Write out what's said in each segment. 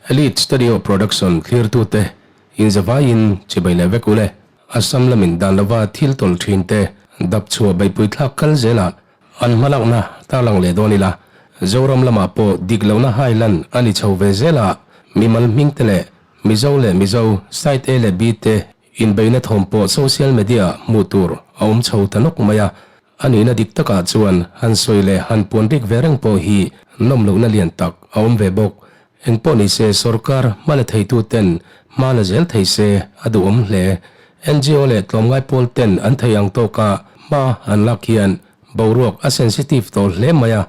Elite Studio Production thlirtute inzavaiin chibai leh vek ule. Assam lamin dan lova thil tawlh thin te dap chhuah beihpui thlak kal zelah an hmalakna tarlang leh dawn ila. Zoram lamah pawh dik lohna hai lan a ni chho ve zel a, mimal hming te leh Mizo leh Mizo, side A leh B te inbeihna thawm pawh social media ah hmuh tur a awm chho ta nawk mai a. A nihna dik takah chuan han sawi leh han puan rik ve reng pawh hi nawm lohna lian tak a awm ve bawk. Engpawh ni se sorkar hma la theitu ten hma la zel thei se a duhawm hle. NGO leh tlawmngai pawl ten an thei ang tawka hma an lak hian boruak a sensitive tawh hle mai a.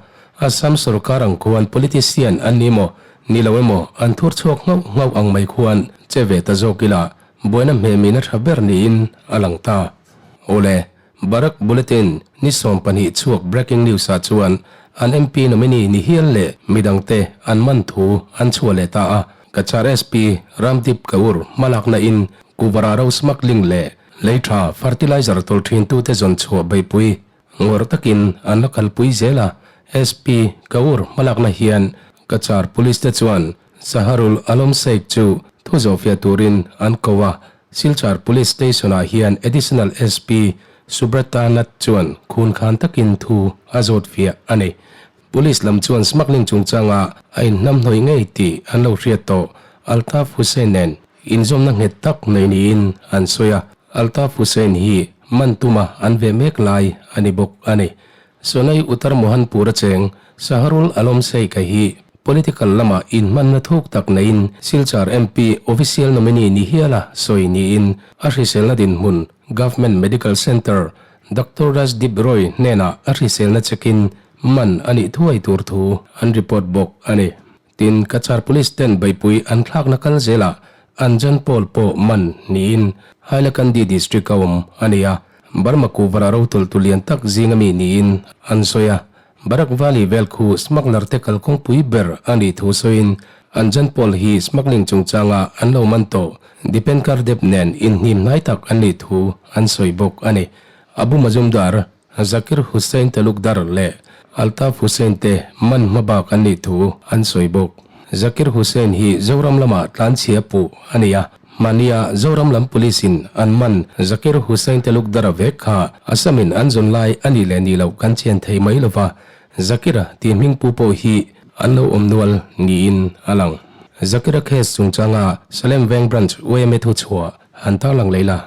Assam sorkar ang khuan politician an ni maw ni lo emaw an thur chhuak nghauh nghauh ang mai khuan che ve ta zawk ila buaina hmehmihna tha ber niin a lang ta. Awle. Barak Bulletin ni 12 chhuak breaking news ah chuan an MP nominee ni hial leh midangte an man thu an chhuah leh ta a. Cachar SP Ramdeep Kaur hmalakna in Kuvara ro smuggling leh lei tha fertilizer tawlh thin tute zawn chhuah beihpui ngawrh takin an la kalpui zel a. SP Kaur hmalakna hian Cachar Police te chuan Zaharul Alom Sheikh chu thu zawhfiah turin an ko a. Silchar Police Station-ah hian Additional SP Subrata Nath chuan khun khan takin thu a zawt fiah a ni. Police lam chuan smuggling chungchanga a inhnamhnawih ngei tih an lo hriat tawh Altaf Hussain nen inzawmna nghet tak nei niin an sawi a, Altaf Hussain hi man tuma an ve mek lai a ni bawk a ni. Sonai Uttar Mohanpur a cheng Saharul Alom Sheikh-a hi political lamah inhmanna thuk tak neiin Silchar MP official nominee ni hiala sawi niin a hriselna dinhmun Government Medical Centre Doctor Rajdeep Roy hnenah a hriselna check-in man a nih thuai tur thu an report bawk a ni. Tin, Cachar Police ten beihpui an thlakna kal zelah Anjan Paul pawh man niin Hailakandi District a awm a ni a. Burma Kuvara rotawlhtu lian tak zinga mi niin an sawi a, Barak Valley vel khu smuggler te kalkawngpui ber a nih thu sawiin Anjan Paul hi smuggling chungchanga an lo man tawh Dipenkar Deb nen inhnim hnai tak an nih thu an sawi bawk a ni. Abu Majumdar, Zakir Hussain Talukdar leh Altaf Hussain te man hmabak an nih thu an sawi bawk. Zakir Hussain hi Zoram lamah tlanchhia puh a ni a, Hmania Zoram lam Police in an man Zakir Hussain Talukdar-a vek kha Assam in an zawn lai a nih leh nih loh kan chian thei mai lova, Zakir-a tih hming pu pawh hi an lo awm nual niin a lang. Zakir-a case chungchanga Salem Veng Branch yma thu chhuah han tarlang lei la.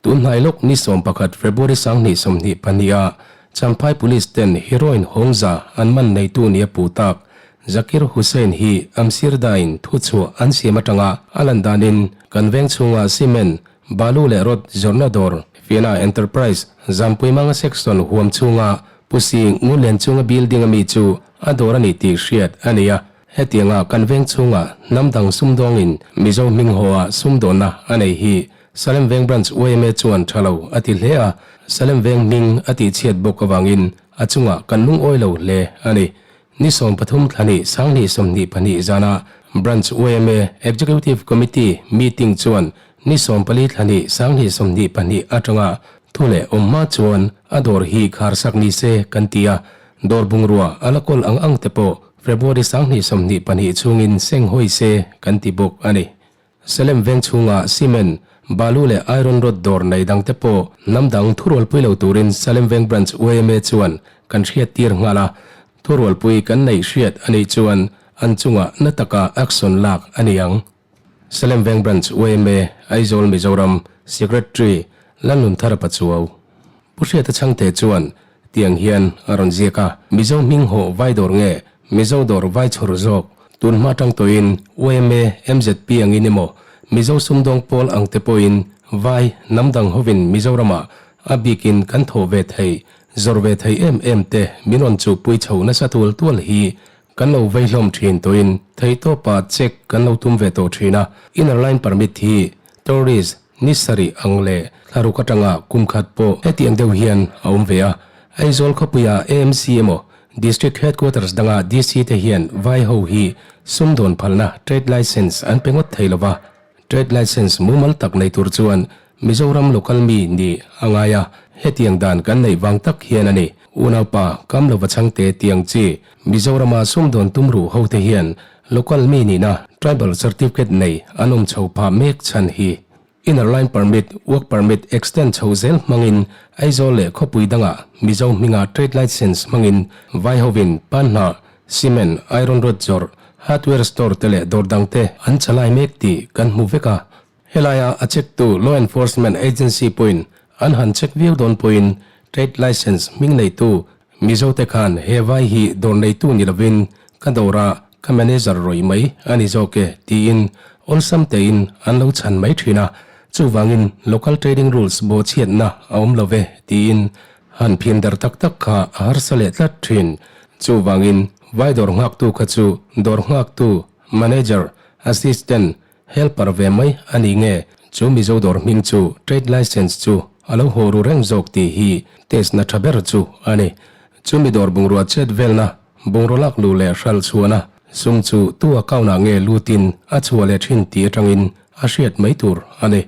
Tun hnai lawk ni 11 February 2022 ah Champhai Police ten heroin Hawngza an man neitu nia puh tak Zakir Hussain hi Amsirdain thuchhuah an siam atanga a lan danin kan veng chhunga cement, balu leh rod zawrhna dawr Fiana Enterprise Zampuimanga section huam chhunga Pusi Ngurlian chunga building ami chu a dawr a ni tih hriat a ni a. Hetianga kan veng chhunga hnam dang sumdawngin Mizo hming haw-ah sumdawnna a nei hi Salem Veng Branch yma chuan tha lo a ti hle a, Salem Veng hming a tihchhiat bawk avangin a chungah kan lungawi lo hle a ni. Ni 13 thla ni 2022 zana Branch yma Executive Committee meeting chuan ni 14 thla ni 2022 atanga thu leh awm hma chuan a dawr hi khar sak ni se kan ti a, dawr bungrua a la kawl ang ang te pawh February 2022 chhungin seng hawi se kan ti bawk a ni. Salem veng chhunga cement, balu leh iron rod dawr nei dangte pawh hnam dang thurualpui lo turin Salem Veng Branch yma chuan kan hriat tir nghal a, thurualpui kan neih hriat a nih chuan an chungah na taka action lak a ni ang. Salem Veng Branch yma, Aizawl Mizoram, Secretary, Lalnunthara Pachuau. Pu Hriata Chhangte chuan tiang hian a rawn ziak a, Mizo hming hawh vai dawr nge Mizo dawr vai chhawr zawk? Tun hma tang tawhin yma, MZP angin emaw Mizo sumdawng pawl ang te pawhin vai hnam dang hovin Mizoramah a bikin kan thawh ve thei, zawr ve thei em em te min rawn chuhpui chho nasa tual tual hi kan lo vei hlawm thin tawhin theihtawpa check kan lo tum ve tawh thin a. Inner Line Permit hi tourist Ni sarih ang leh thlaruk atanga kum khat pawh hetiang deuh hian a awm ve a. Aizawl khawpuia AMC emaw District Headquarters danga DC te hian vai ho hi sumdawn phalna trade licence an pe ngawt thei lova. Trade licence mumal tak nei tur chuan Mizoram local mi nih a ngai a, hetiang dan kan neih vang tak hian a ni. Unaupa Kamlova Chhangte tiang chi Mizorama sumdawn tumruh ho te hian. Local mi nihna Tribal Certificate nei an awm chho phah mek chhan hi. Inner Line Permit, Work Permit extend chho zel hmangin Aizawl leh khawpui dangah Mizo hminga Trade Licence hmangin vai hovin panhnah, cement, iron rod zawrh, hardware store te leh dawr dangte an chalai mek tih kan hmu vek a. Helaia a check tu Law Enforcement Agency pawhin an han check viau dawn pawhin Trade Licence hming neitu Mizo te khan he vai hi dawr neitu ni lovin ka dawra ka manager rawih mai a ni zawk e tiin awlsam tein an lo chhan mai thin a, chuvangin local trading rules bawhchhiatna a awm lo ve tiin han phin dar tak tak kha a harsa leh tlat thin. Chuvangin vai dawr nghaktu kha chu dawr nghaktu, manager, assistant, Helper ve mai a ni nge? Chu Mizo dawr hming chu trade licence chu a lo haw ru reng zawk tih hi test na tha ber chu a ni. Chu mi dawr bungrua chet velna, bungraw lak luh leh hral chhuahna sum chu tu account ah nge lutin a chhuah leh thin tih atangin a hriat mai tur a ni.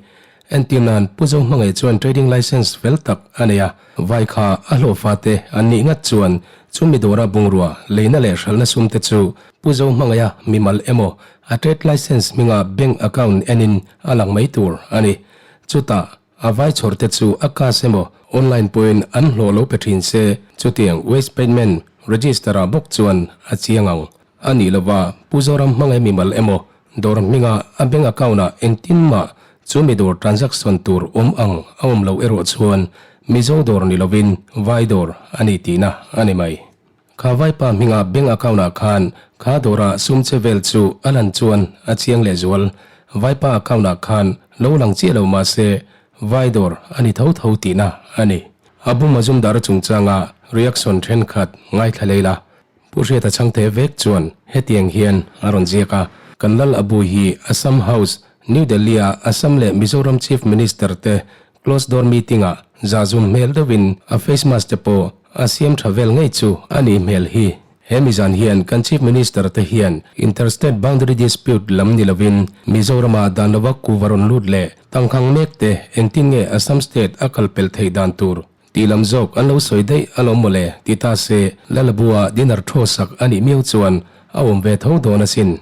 Entir nan Pu Zohmangaih chuan trading licence fel tak a nei a, vai kha a hlawhfa te an nih ngat chuan chu mi dawra bungrua leina leh hralhna sum te chu Pu Zohmangaiha mimal emaw a trade licence hminga bank account enin a lang mai tur a ni. Chutah a vai chhawr te chu a cash emaw online pawhin an hlawh lo pe thin se chutiang waste payment register ah bawk chuan a chiang ang. A nih lova Pu Zoram hmangaih mimal emaw dawr hminga a bank account ah engtin mah chu mi dawr transaction tur awm ang a awm loh erawh chuan Mizo dawr ni lovin vai dawr a ni tihna a ni mai. Kha vaipa hminga bank account ah khan kha dawra sum che vel chu a lan chuan a chiang lehzual. Vaipa account ah khan lo lang chiah lo mahse vai dawr a ni tho tho tihna a ni. Abu Mazumdar chungchanga reaction thenkhat ngaithla lei la. Pu Hriata Chhangte vek chuan hetiang hian a rawn ziak a, Kan Lal Abu hi Assam House, New Delhi-a Assam leh Mizoram Chief Minister te closed door meeting-ah zahzum hmel deuhin a face mask te pawh a siam tha vel ngei chu a nih hmel hi. He mizan hian kan Chief Minister te hian Inter-State Boundary Dispute lam ni lovin Mizorama dan lova kuva rawn lut leh tangkhang mek te engtin nge Assam State a kalpelh theih dan tur Tih lam zawk an lo sawi daih alawm mawle ti ta se, Lalabua dinner thaw sak a nih miau chuan a awm ve tho dawn asin.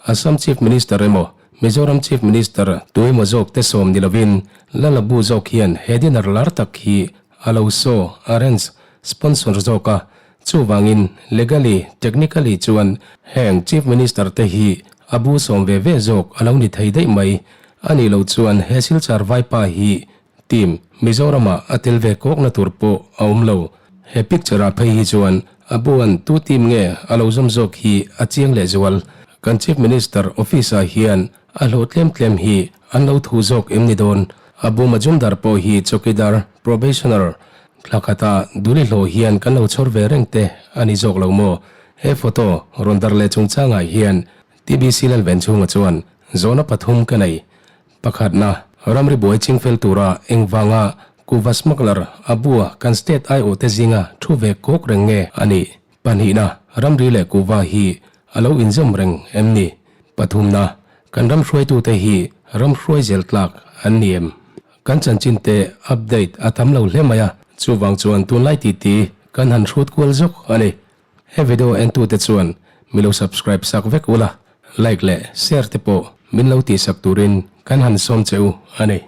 Assam Chief Minister emaw Mizoram Chief Minister tu emaw zawk te sawm ni lovin Lalabu zawk hian he dinner lar tak hi a lo saw, arrange, sponsor zawk a, chuvangin legally, technically chuan heng Chief Minister te hi a bu sawm ve ve zawk a lo ni thei daih mai. A nih loh chuan he Silchar vaipa hi Team Mizoramah a tel ve kawkna tur pawh a awm lo. He picture ah phei hi chuan a buan tu team nge a lo zawm zawk hi a chiang leh zual. Kan Chief Minister office ah hian a hlawh tlem tlem hi an lo thu zawk em ni dawn? Abu Majumdar pawh hi chawkidar, probationer, thla khata duli hlawh hian kan lo chhawr ve reng te a ni zawk lo maw? He photo rawn darh leh chungchangah hian TBC Lalvenchhunga chuan zawhna pathum ka nei. Pakhatna, ramri buai chingfel tura engvanga kuva smuggler a bua kan state aiawhte zinga thu ve kawk reng nge a nih? Pahnihna, ramri leh kuva hi a lo inzawm reng em ni? Pathumna, kan ram hruaitute hi ram hruai zel tlak an ni em? Kan chanchinte update a tam lo hle mai a, chuvang chuan tunlai titi kan han hrut kual zawk a ni. He video entute chuan mi lo subscribe sak vek ula, like leh share te pawh min lo tihsak turin kan han sawm che u a ni.